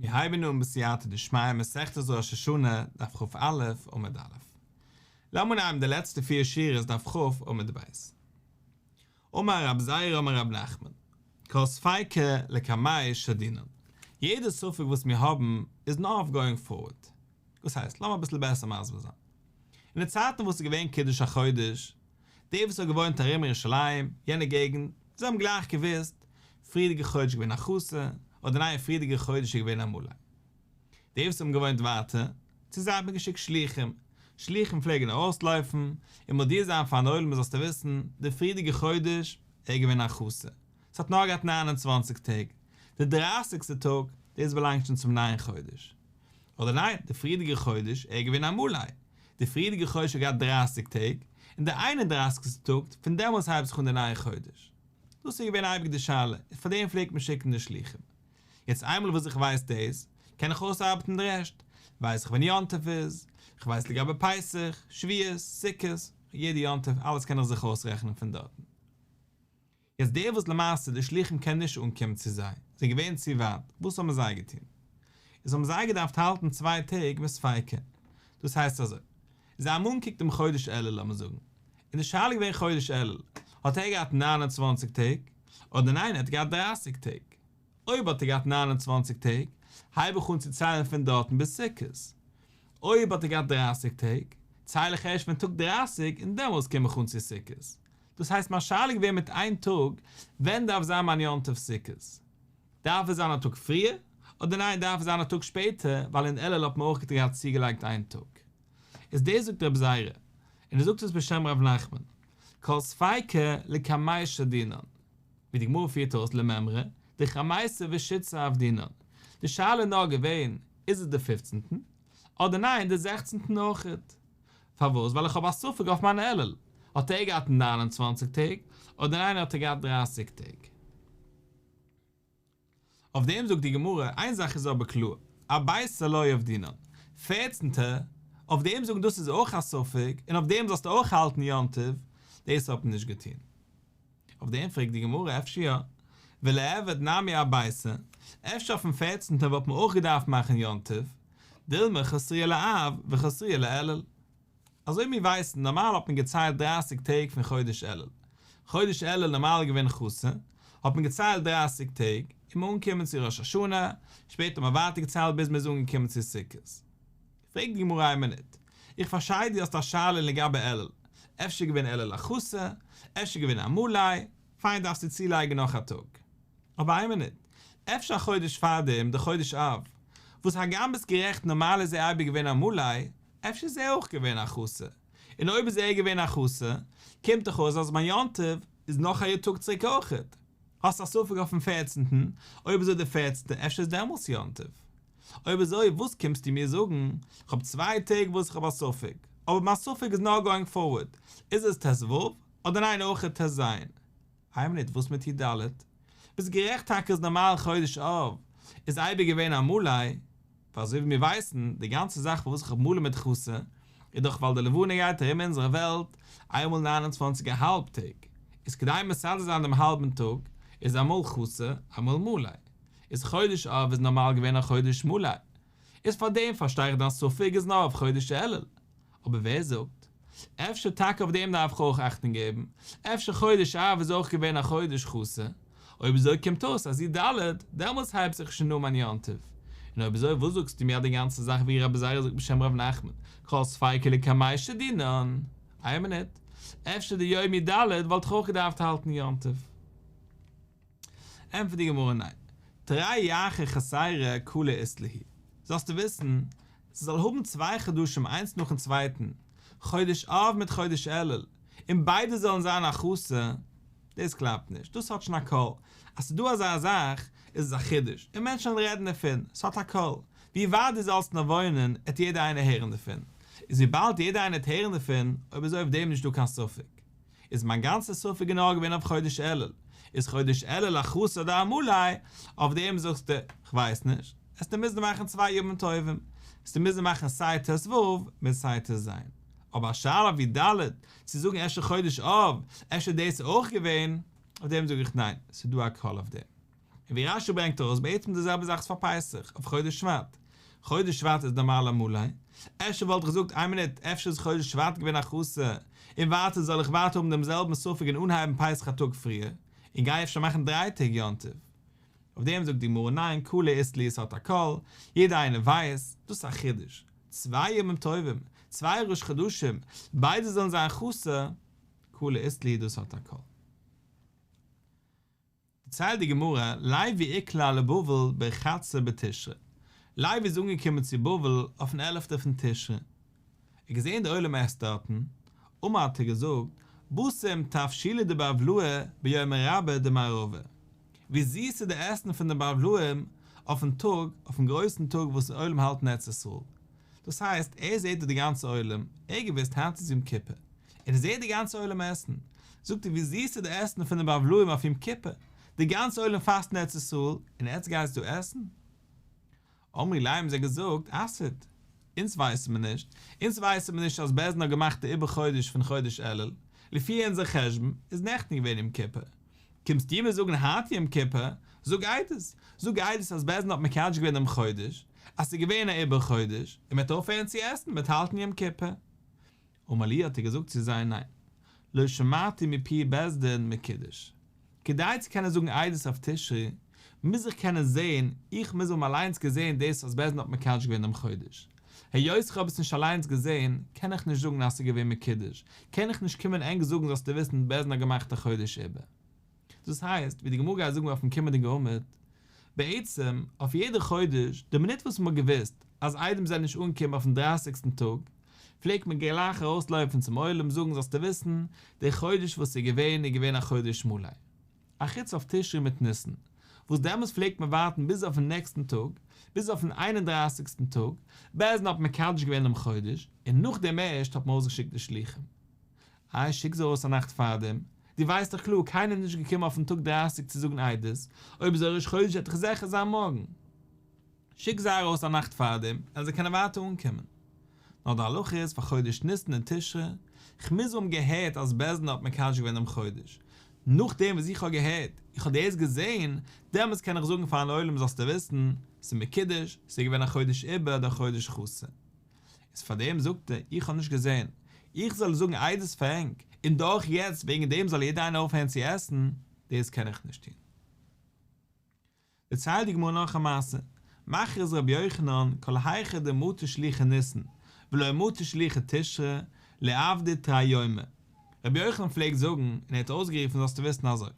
מיר הייבן אן בסייעתא דשמיא מסכת ראש השנה, דף כ"א, עמוד א'. לאמיר נעמען די לעצטע פיר שורות דף כ' עמוד ב'. אמר רב זירא אמר רב נחמן, כל ספיקא לקמיה שדינן, יעדע ספק וואס מיר האבן איז נאר אויף גאוינג פארווארד. דאס הייסט, לאמיר אביסל בעסער מסביר זיין. אין די צייטן וואס איז געווען קידוש החודש, די וואס האט געוואוינט ארום ירושלים, יענע געגנט, זיי האבן גלייך געוואוסט, פריערדיגע חודש איז געווען א חסר, אדער ניין פריערדיגע חודש איז געווען א מלא. די וואס האבן געוואוינט ווייטער, צו זיי האט מען געשיקט שלוחים, שלוחים פלעגן ארויסלויפן און מודיע זיין פארן עולם זאלסטו וויסן, די פריערדיגע חודש איז געווען א חסר, ס'האט נאר געהאט 29 טעג, די דרייסיגסטע טאג, דאס באלאנגט שוין צום נייען חודש. אדער ניין, די פריערדיגע חודש איז געווען א מלא, די פריערדיגע חודש האט געהאט דרייסיג טעג, און די איין און דרייסיגסטע טאג, פון דעמאלטס הייבט זיך אן די נייע חודש. דאס איז געווען אייביג די שאלה, און פאר דעם פלעגט מען שיקן די שלוחים. יעצט איינמאל וואס איך ווייס דאס, קען איך אויסארבעטן די רעשט, ווייס איך ווען יום טוב איז, איך ווייס לגבי פסח, שבועות, סוכות, יעדע יום טוב, אלעס קען איך זיך אויסרעכענען פון דארטן. יעצט דער וואס למעשה די שלוחים קען נישט אנקומען צו זיי, זענען געווען צו ווייט, וואס האבן זיי געטון? איז האבן זיי געדארפט האלטן צוויי טעג מספיקא, דאס הייסט אזוי, זיי האבן אנגעקוקט דעם חודש אלול לאמיר זאגן, און די שאלה איז געווען חודש אלול, האט ער געהאט 29 טעג, אדער ניין ער האט געהאט 30 טעג, אויב האט ער געהאט 29 טעג, הייב איך אן צו ציילן פון דארטן ביז סוכות, אויב האט ער געהאט 30 טעג, צייל איך ערשט פון טאג 30 און דעמאלס קום איך אן צו סוכות. דאס הייסט מיין שאלה איז געווען מיט איין טאג, ווען דארף זיין מיין יום טוב סוכות? דארף עס זיין א טאג פריער, אדער ניין דארף עס זיין א טאג שפעטער, ווייל אין אלול האט מען אויך געהאט צוגעלייגט איין טאג. איז דאס זאגט רבי זירא, און ער זאגט עס בשם ר' נחמן, כל ספיקא לקמיה שדינן, ווי די גמרא פירט אויס למימרא דחמיסר ושיתסר עבדינן, די שאלה איז נאר געווען איז עס די פופצנטן, אדער ניין די זעכצנטן אויכעט. פארוואס? ווייל איך האב א ספק אויף מיין אלול, האט ער געהאט 29 טעג, אדער ניין האט ער געהאט 30 טעג. אויף דעם זאגט די גמרא, איין זאך איז אבער קלאר, אביסר לא עבדינן, פערצנטע, אויף דעם זאגן דאס איז אויך א ספק, און אויף דעם זאלסטו אויך האלטן יום טוב, דאס האט מען נישט געטון. אויף דעם פרעגט די גמרא, אפשר יא? וליעבד נמי אביסר, אפשר אויפן פערצנטן וואלט מען אויך געדארפט מאכן יום טוב, דילמא חסרוה לאב וחסרוה לאלול. אזוי מיר ווייסן, נארמאל האט מען געציילט דרייסיג טעג פון חודש אלול. חודש אלול נארמאל איז געווען חסר, האט מען געציילט דרייסיג טעג, און מ'איז אנגעקומען צו ראש השנה, שפעטער האט מען ווייטער געציילט ביז מ'איז אנגעקומען צו סוכות. פרעגט די גמרא איין מינוט, איך פארשטיי דו האסט א שאלה לגבי אלול, אפשר געווען אלול א חסר, אפשר געווען א מלא, פיין דארפסטו צולייגן נאך א טאג. אבער איין מינוט, אפשר א חודש פארדעם, די חודש אב, וואס הגם ביסט גערעכט נארמאל איז ער אייביג געווען א מלא, אפשר איז ער אויך געווען א חסר, און אויב איז ער געווען א חסר, קומט דאך אויס אז מיין יום טוב איז נאך א טאג צוריק אויכעט. האסט א ספק אויפן פערצנטן, אויב אזוי די פערצנטע אפשר איז דעמאלטס יום טוב. אויב אזוי וואס קומסטו מיר זאגן, כ'האב צוויי טעג וואס איך האב א ספק, אבער מיין ספק איז נאר גאוינג פארווארד, איז עס ט"ו אדער ניין אויכעט ט"ז? איין מינוט וואס מיט י"ד? ביסט גערעכט טאקע אז נארמאל חודש אב איז אייביג געווען א מלא, ווייל אזוי ווי מיר ווייסן, די גאנצע זאך פארוואס איך האב מלא מיט חסר, איז דאך ווייל די לבנה גייט ארום אונזערע וועלט איינמאל ניין און צוואנציג א האלב טעג, איז כדי מסדר זיין דעם האלבן טאג, איז אמאל חסר אמאל מלא. איז חודש אב איז נארמאל געווען א חודש מלא, איז פאר דעם פארשטיי איך דיין ספק איז נאר אויף חודש אלול, אבער ווער זאגט? אפשר טאקע אויף דעם דארף איך אויך אכטונג געבן, אפשר חודש אב איז אויך געווען א חודש חסר, אויב אזוי קומט אויס אז י"ד, דעמאלטס הייבט זיך שוין אן מיין יום טוב, און אויב אזוי וואס זאגסטו מיר אז די גאנצע זאך ווי רבי זירא זאגט בשם ר' נחמן, כל ספיקא לקמיה שדינן, איין מינוט, אפשר די יום י"ד וואלט איך אויך געדארפט האלטן יום טוב. ענטפערט די גמרא ניין, תרי ירחי חסירי קלא אית להו, זאלסטו וויסן, ס'זאל האבן צוויי חדשים איינס נאכן צווייטן, חודש אב מיט חודש אלול, און ביידע זאלן זיין א חסר, דאס קלאפט נישט, דאס האט שוין א קול, אז ס'איז דא אזא זאך איז עס א חידוש, און מענטשן וועלן רעדן דערפון, ס'האט א קול, ווי ווייט דו זאלסט נאר וואוינען, עט יעדער איינער הערן דערפון, איז וויבאלד יעדער איינער עט הערן דערפון, אויב אזוי אויף דעם נישט דא קיין ספק. איז מיין גאנצע ספק נאר געווען אויף חודש אלול, איז חודש אלול א חסר אדער א מלא, אויף דעם זאגסטו, כ'ווייס נישט, עסטו מוזן מאכן צוויי ימים טובים, עסטו מוזן מאכן סיי ט"ו מיט סיי ט"ז. אבער א שאלה אויף י"ד, צו זאגן אפשר חודש אב, אפשר דאס איז אויך געווען, אויף דעם זאג איך ניין, ס'איז דא א קול אויף דעם. און ווי רש"י ברענגט ארויס בעצם די זעלבע זאך איז פאר פסח, אויף חודש שבט. חודש שבט איז נארמאל א מלא, אפשר וואלט איך געזאגט איין מינוט אפשר איז חודש שבט געווען א חסר, און ווייטער זאל איך ווייטער האבן דעם זעלבן ספק און אנהייבן פסח א טאג פריער, און גיי אפשר מאכן דריי טעג יום טוב. אויף דעם זאגט די גמרא ניין קלא אית להו ס'האט א קול, יעדער איינער ווייסט, דאס איז א חידוש, צוויי ימים טובים, צוויי ראש חדשים, ביידע זאלן זיין חסר, קלא אית להו דאס האט א קול. דערציילט די גמרא, לוי איקלע לבבל באחדסר בתשרי, לוי איז אנגעקומען צו בבל אויפן עלעפטע פון תשרי, ער האט געזען די עולם עסט דארטן, אמר האט ער געזאגט, בסים תבשילא דבבלאי ביומא רבה דמערבא, ווי זיס איז די עסן פון די בבלאים אויפן טאג, אויפן גרויסן טאג וואס די עולם האלט אין ארץ ישראל, דאס הייסט ער זעט דא די גאנצע עולם, ער האט געוואוסט היינט איז יום כיפור, און ער זעט די גאנצע עולם עסן, זאגט ער ווי זיס איז די עסן פון די בבלאים אויף יום כיפור, די גאנצע עולם פאסט אין ארץ ישראל, און עטץ גייטס דא עסן? אמרי ליה האבן זיי געזאגט, אסהיד, אונז ווייסן מיר נישט, אונז ווייסן מיר נישט אז בית דין האט געמאכט די עיבור חודש פון חודש אלול, לפי אונזער חשבון איז נעכטן געווען יום כיפור, קומסטו מיר זאגן היינט יום כיפור, זאג עדות, זאג עדות אז בית דין האט מקדש געווען דעם חודש, אז ס'איז געווען א עיבור חודש, און מ'וועט אויפהערן צו עסן, מ'וועט האלטן יום כיפור. אמר להו האט ער געזאגט צו זיי ניין, לא שמעתי מפי בית דין מקודש. כדי צו קענען זאגן עדות אויף תשרי, מוז איך קענען זען, איך מוז האבן אליינס געזען דאס אז בית דין האט מקדש געווען דעם חודש. היות איך האב עס נישט אליינס געזען, קען איך נישט זאגן אז ס'איז געווען מקודש, קען איך נישט קומען ענק זאגן זאלסטו וויסן בית דין האט געמאכט א חודש עיבור. דאס הייסט, ווי די גמרא גייט זאגן אויפן קומענדיגן עמוד, בעצם, אויף יעדע חודש, די מינוט וואס מ'האט געוואוסט אז עדים זענען נישט אנגעקומען אויפן דרייסיגסטן טאג, פלעגט מען גלייך ארויסלויפן צום עולם זאגן זאלסטו וויסן, דער חודש וואס איז געווען איז געווען א חודש מלא. אחוץ אויף תשרי מיט ניסן, וואס דעמאלס פלעגט מען ווארטן ביז אויפן נעקסטן טאג, ביז אויפן איין און דרייסיגסטן טאג, בית דין האט מקדש געווען דעם חודש, און נאכדעם ערשט האט מען ארויסגעשיקט די שלוחים. איי שיק זיי ארויס א נאכט פארדעם, דו ווייסט דאך קלאר קיינער איז נישט געקומען אויפן טאג דרייסיג צו זאגן עדות, אויב אזוי ראש חודש וועט דאך זיכער זיין מארגן. שיק זיי ארויס א נאכט פארדעם, וועלן זיי קענען ווייטער אנקומען. נאר די הלכה איז פאר חודש ניסן און תשרי, כ'מוז האבן געהערט אז בית דין האט מקדש געווען דעם חודש. נאכדעם וואס איך האב געהערט, איך האב דאס געזען, דעמאלטס קען איך זאגן פארן עולם זאלסטו וויסן, ס'איז מקודש, ס'איז געווען א חודש עיבור אדער א חודש חסר. איז פארדעם זאגט ער, איך האב נישט געזען, איך זאל זאגן עדות פאר ענק, און דורך יעצט וועגן דעם זאל יעדער איינער אויפהערן צו עסן, דאס קען איך נישט טון. דערציילט די גמרא נאך א מעשה, מכריז רבי יוחנן כל היכא דמטו שלוחי ניסן ולא מטו שלוחי תשרי ליעבדו תרי יומי, רבי יוחנן פלעגט זאגן און ער האט אויסגערופן זאלסטו וויסן אזוי,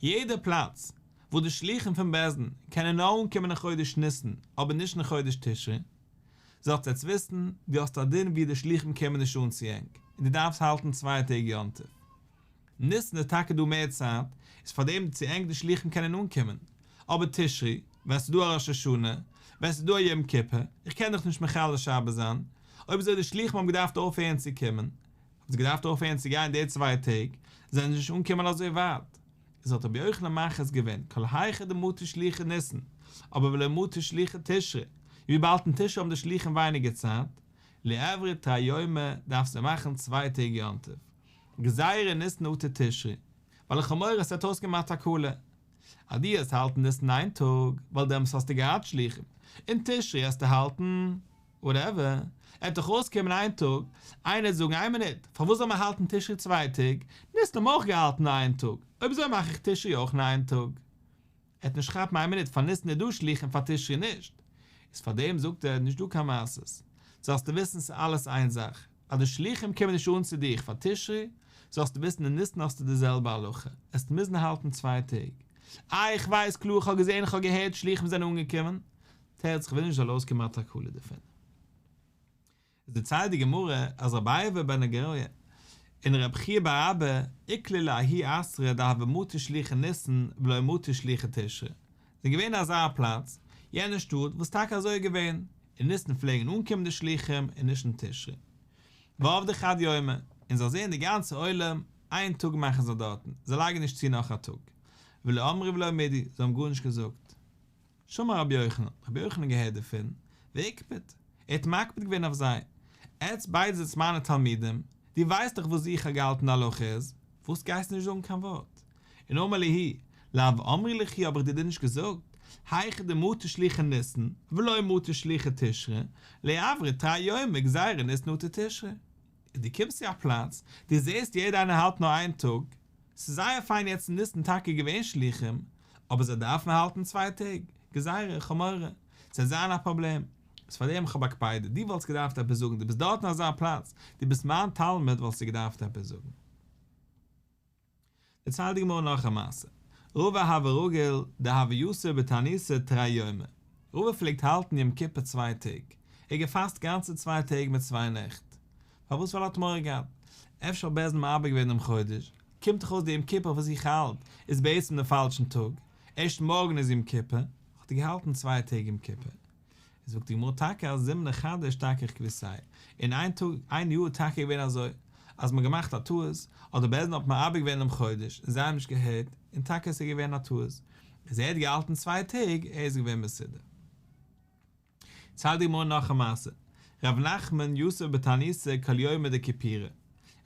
יעדע פלאץ וואו די שלוחים פון בית דין קענען נאר אנקומען אין חודש ניסן אבער נישט אין חודש תשרי, זאלסט עטס וויסן, דו האסט א דין ווי די שלוחים קומען נישט אן צו ענק, און דו דארפסט האלטן צוויי טעג יום טוב. ניסן איז טאקע דא מער צייט, איז פארדעם צו ענק די שלוחים קענען אנקומען, אבער תשרי, ווען ס'איז דא א ראש השנה, ווען ס'איז דא א יום כיפור, איך קען דאך נישט מחלל שבת זיין, אויב אזוי די שלוחים האבן געדארפט אויפהערן צו קומען, האבן זיי געדארפט אויפהערן צו גיין די צוויי טעג, זענען זיי נישט אנגעקומען אזוי ווייט. איז האט רבי יוחנן מכריז געווען, כל היכא דמטו שלוחי ניסן, אבער ולא מטו שלוחי תשרי, וויבאלד אין תשרי האבן די שלוחים ווייניגער צייט, ליעברו תרי יומי, דארפסטו מאכן צוויי טעג יום טוב. גזירה ניסן אטו תשרי, ווייל איך האב מורא ס'וועט אויסקומען א תקלה. אז דו העסט האלטן ניסן איין טאג, ווייל דעמאלס האסטו געהאט שלוחים, און תשרי העסטו האלטן וואטעווער, עט דאך אויסקומען איין טאג, איינער העט זאגן איין מינוט, פארוואס זאל מען האלטן תשרי צוויי טעג, ניסן האבן אויך געהאלטן נאר איין טאג, אויב אזוי מאך איך תשרי אויך נאר איין טאג. ער העט נישט כאפן איין מינוט פאר ניסן איז דא שלוחים פאר תשרי נישט, איז פאר דעם זאגט ער נישט דא קיין מעשות, זאלסטו וויסן ס'איז אלעס איין זאך, אז די שלוחים קומען נישט אן צו דיך פאר תשרי, זאלסטו וויסן אין ניסן האסטו די זעלבע הלכה, עסט מוזן האלטן צוויי טעג. איי איך ווייס קלאר איך האב געזען איך האב געהערט שלוחים זענען אנגעקומען, תירוץ כ'וויל נישט זאל אויסקומען א תקלה דערפון. עס דערציילט די גמרא אז רבי אייבו בר נגוריא און רבי חייא בר אבא איקלעו לההוא אתרא דהוו מטו שלוחי ניסן ולא מטו שלוחי תשרי, זענען געווען אין אזא פלאץ, יענע שטאט, וואס טאקע אזוי איז געווען, אין ניסן פלעגן אנקומען די שלוחים און נישט אין תשרי. ועבדי חד יומא, און זיי זעען די גאנצע עולם, איין טאג מאכן זיי דארטן, זיי לייגן נישט צו נאך א טאג. ולא אמרי ולא מידי, זיי האבן גארנישט געזאגט. שמע רבי יוחנן, רבי יוחנן האט געהערט דערפון, ואיקפד, ער האט מקפיד געווען אויף זיי, עטץ ביידע זענטס מיינע תלמידים, דו ווייסט דאך וואס איך האב געהאלטן די הלכה איז, וואס גייסטו נישט זאגן קיין ווארט? און אמר להו, לאו אמרי ליכי האב איך דיר דען נישט געזאגט, היכא דמטו שלוחי ניסן ולא מטו שלוחי תשרי, ליעברו תרי יומי גזירה ניסן אטו תשרי. און דו קומסט צו א פלאץ, דו זעסט יעדער איינער האלט נאר איין טאג, ס'איז זייער פיין יעצט אין ניסן טאקע געווען שלוחים, אבער זיי דארפן האלטן צוויי טעג, גזירה, איך האב מורא, ס'וועט זיין א פראבלעם, איז פאר דעם איך האב א קפידה, דו וואלסט געדארפט עפעס זאגן, דו ביסט דארט אין אזא פלאץ, דו ביסט מיין תלמיד וואלסטו געדארפט עפעס זאגן. דערציילט די גמרא נאך א מעשה, רבא הוה רגיל דהוה יתיב בתעניתא תרי יומי, רבא פלעגט האלטן יום כיפור צוויי טעג, ער האט געפאסט גאנצע צוויי טעג מיט צוויי נעכט, פארוואס ווייל ער האט מורא געהאט, אפשר האט בית דין מעבר געווען דעם חודש, קומט דאך אויס די יום כיפור וואס איך האלט איז בעצם דעם פאלשן טאג, ערשט מארגן איז יום כיפור, האט ער געהאלטן צוויי טעג יום כיפור. זאגט די גמרא טאקע אז זימנא חדא אשתכח כוותיה, אין איין טאג איין יאר איז טאקע געווען אזוי, אז מ'האט געמאכט א טעות, אדער בית דין האט מעבר געווען דעם חודש און זיי האבן נישט געהערט, און טאקע עס איז געווען א טעות, איז ער האט געהאלטן צוויי טעג, ער איז געווען מסודר. ציילט די גמרא נאך א מעשה, ר' נחמן יתיב בתעניתא כל יומא דכיפורי,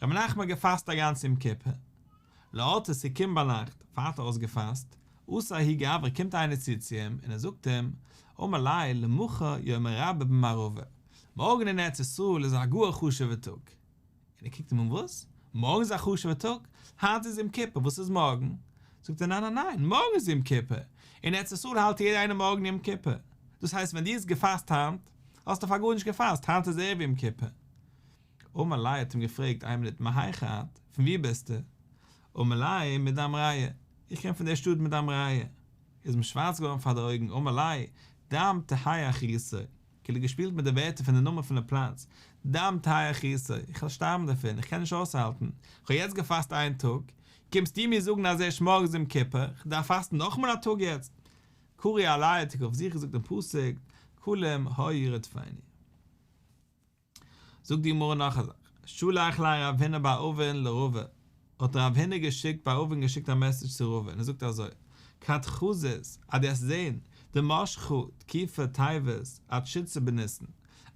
ר' נחמן האט געפאסט א גאנץ יום כיפור, לאורתא ס'קומט ביינאכט, פאר האט ער אויסגעפאסט, אתא ההוא גברא קומט איינער צו צו אים און ער זאגט אים, אמר ליה למחר יומא רבה במערבא, מארגן אין ארץ ישראל איז א גאר חשוב'ע טאג. און ער קוקט אים אן וואס? מארגן איז א חשוב'ע טאג? היינט איז יום כיפור, וואס איז מארגן? זאגט ער ניין ניין ניין, מארגן איז יום כיפור, אין ארץ ישראל האלט יעדער איינער מארגן יום כיפור, דאס הייסט ווען דו האסט געפאסט היינט, האסטו פאר גארנישט געפאסט, היינט איז ערב יום כיפור. אמר ליה האט אים געפרעגט איין מינוט מהיכא את? פון וואו ביסטו? אמר ליה מדמריה, איך קום פון דער שטאט מדמריה. איז אים שווארץ געווארן פאר די אויגן, אמר ליה, דם תהא אחריתו, כאילו געשפילט מיט די ווערטער פון די נאמען פון די פלאץ, דם תהא אחריתו, איך וועל שטארבן דערפון, איך קען נישט אויסהאלטן, איך האב יעצט געפאסט איין טאג, קומסטו מיר זאגן אז ערשט מארגן איז יום כיפור, איך דארף פאסטן נאכאמאל א טאג יעצט? קרי עליה האט ער אויף זיך געזאגט דעם פסוק, כלים היו ירדפוני. זאגט די גמרא נאך א זאך, שלח ליה רב הונא בר אבין לרבא, האט רב הונא געשיקט בר אבין געשיקט א מעסעדזש צו רבא און ער זאגט אזוי, כד חזית, אז דו וועסט זען, דמשכא תקופת טבת עד שיתסר בניסן,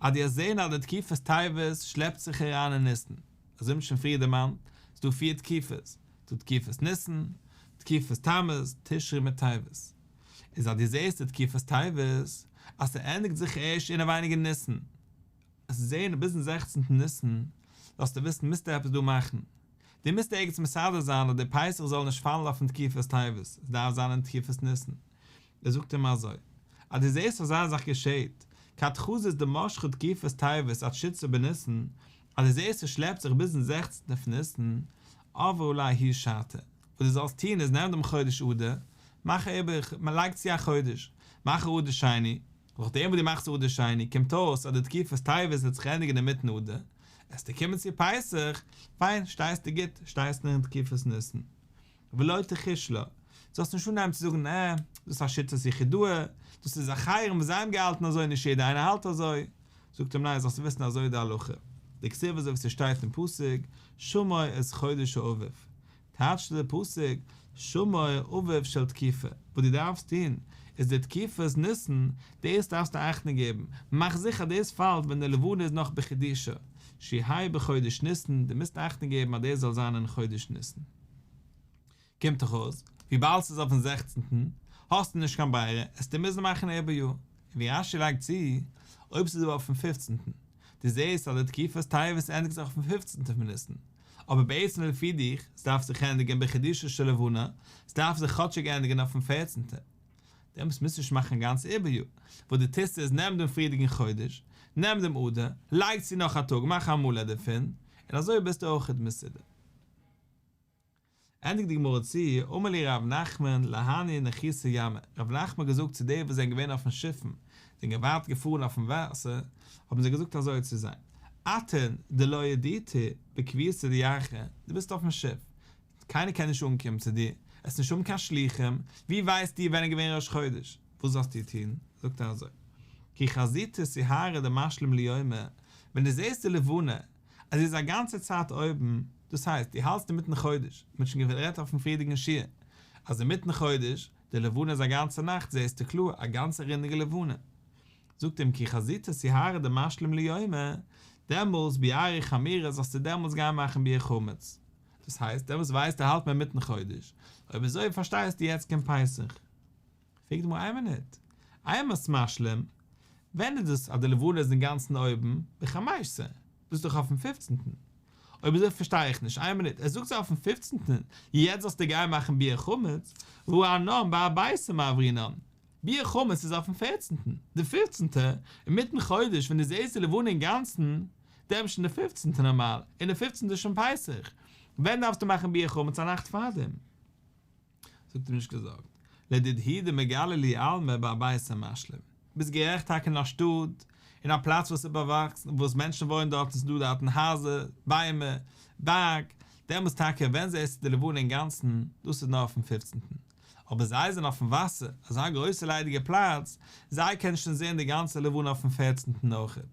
אז דו וועסט זען אז די תקופת טבת שלעפט זיך אריין אין ניסן, אזוי ווי מ'האט שוין פריער דערמאנט, ס'איז דא פיר תקופות, ס'דא תקופת ניסן, תקופת תמוז, תשרי מיט טבת. איז אז דו זעסט די תקופת טבת, אז ס'ענדיגט זיך ערשט אינעווייניג אין ניסן, עסט זען ביזן זעכצנטן ניסן, זאלסטו וויסן מוזטו עפעס דא מאכן, דו מוזט ערגעץ מסדר זיין אז די פסח זאל נישט פאלן אויפן תקופת טבת, עס דארף זיין אין תקופת ניסן. ער זאגט אים אזוי, אז דו זעסט אזא זאך געשעט, כד חזית דמשכא תקופת טבת עד שיתסר בניסן, אז דו זעסט עס שלעפט זיך ביזן זעכצנטן פון ניסן, עברה עלי ההיא שעתא, וואס דו זאלסט טון איז נעם דעם חודש אדר, מאך איבער, מען לייגט צו א חודש, מאך אדר שני, נאכדעם וואס דו מאכסט אדר שני קומט אויס אז די תקופת טבת וועט זיך ענדיגן אינמיטן אדר, עסטו קומען צו פסח, פיין, שטייסטו גוט, שטייסט נאך אין תקופת ניסן. ולא תחוש לה, זאלסט נישט אנהייבן צו זאגן אה, דאס איז א שיטת יחידאה, דאס איז אחרים וואס זיי האבן געהאלטן אזוי, נישט יעדער איינער האלט אזוי. זאגט אים ניין, זאלסטו וויסן אזוי איז די הלכה. דכתיב אזוי ווי ס'שטייט אין פסוק, שמור את חודש האביב, טייטשט דער פסוק, שמור אביב של תקופה, וואס דו דארפסט טון, איז די תקופת ניסן, דאס דארפסטו אכטונג געבן, מאך זיכער דאס פאלט ווען די לבנה איז נאך בחידושה, שיהא בחודש ניסן, דו מוזט אכטונג געבן אז דאס זאל זיין אין חודש ניסן. קומט דאך אויס, וויבאלד ס'איז אויפן זעכצנטן, האסטו נישט קיין ברירה, עסטו מוזן מאכן עיבור יאר. און ווי רש"י לייגט צו, אויב ס'איז אבער אויפן פופצנטן, דו זעסט אז די תקופת טבת ענדיגט זיך אויפן פופצנטן פון ניסן, אבער בעצם לפי דיך, ס'דארף זיך ענדיגן בחידושה של לבנה, ס'דארף זיך כאטשיג ענדיגן אויפן פערצנטן. דעמאלטס מוזטו נישט מאכן א גאנצע עיבור יאר. וואס דו טוסט איז, נעם דעם פריערדיגן חודש, נעם דעם אדר, לייג צו נאך א טאג, מאך א מלא דערפון, און אזוי ביסטו אויכעט מסודר. ענדיגט די גמרא צו, אמר להו רב נחמן להנהו נחותי ימא, רב נחמן האט געזאגט צו די וואס זענען געווען אויפן שיפן, זענען ווייט געפארן אויפן וואסער, האבן זיי געזאגט אזוי צו זיי, אתון דלא ידעיתו בקביעותא דירחא, דו ביסט אויפן שיף, קיינער קען נישט אנקומען צו דיר, עסט נישט האבן קיין שלוחים, ווי ווייסטו ווען איז געווען ראש חודש, וואס זאלסטו טון? זאגט ער אזוי, כי חזיתו סיהרא דמשלים ליומא, ווען דו זעסט די לבנה, אז זי איז א גאנצע צייט אויבן, דאס הייסט, דו האלטסט אינמיטן חודש, מען האט שוין גערעדט אויפן פריערדיגן שיעור, אז אינמיטן חודש, די לבנה איז א גאנצע נאכט זעסטו קלאר א גאנצע רונדיגע לבנה. זאגט אים כי חזיתו סיהרא דמשלים ליומא, דעמאלס ביערו חמירא זאלסטו דעמאלס גיין מאכן ביעור חמץ. דאס הייסט, דעמאלטס ווייסטו האלט מען אינמיטן חודש, אויב אזוי פארשטייסטו יעצט קומט פסח. פרעגט די גמרא איין מינוט, אימת משלים, ווען איז דאס אז די לבנה איז אינגאנצן אויבן, בחמיסר, דאס איז דאך אויפן פופצנטן, אויב אזוי פארשטיי איך נישט, איין מינוט, ער זאגט זיי אויפן פופצנטן, יעצט זאלסטו גיין מאכן ביעור חמץ, והא אנן בארביסר מעברינן, ביעור חמץ איז אויפן פערצנטן, די פופצנטע, אינמיטן חודש ווען דו זעסט די לבנה אינגאנצן, דעמאלט שוין די פופצנטע נארמאל, און די פופצנטע איז שוין פסח, ווען דארפסטו מאכן ביעור חמץ א נאכט פארדעם? זאגט ער נישט געזארגט, לדידהו דמגלי להו עלמא בארביסר משלים. ביסט גערעכט טאקע אין א שטאט, אין א פלאץ וואס איז באוואקסן, וואס מענטשן וואוינען דארט און ס'איז דא דארטן הייזער, ביימער, בערג, דעמאלטס טאקע ווען זעסטו די לבנה אינגאנצן, דאס איז נאר אויפן פופצנטן. אבער זיי זענען אויפן וואסער, אזא גרויסע ליידיגע פלאץ, זיי קענען שוין זען די גאנצע לבנה אויפן פערצנטן אויכעט.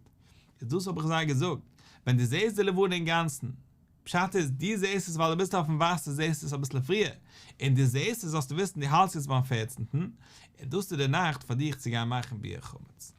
איז דאס האב איך זיי געזאגט, ווען דו זעסט די לבנה אינגאנצן, פשט איז, דו זעסט עס ווייל דו ביסט אויפן וואסער זעסטו עס אביסל פריער, און דו זעסט עס זאלסטו וויסן דו האלטסט יעצט ביים פערצנטן, און דאס איז די נאכט פאר דיך צו גיין מאכן ביעור חמץ.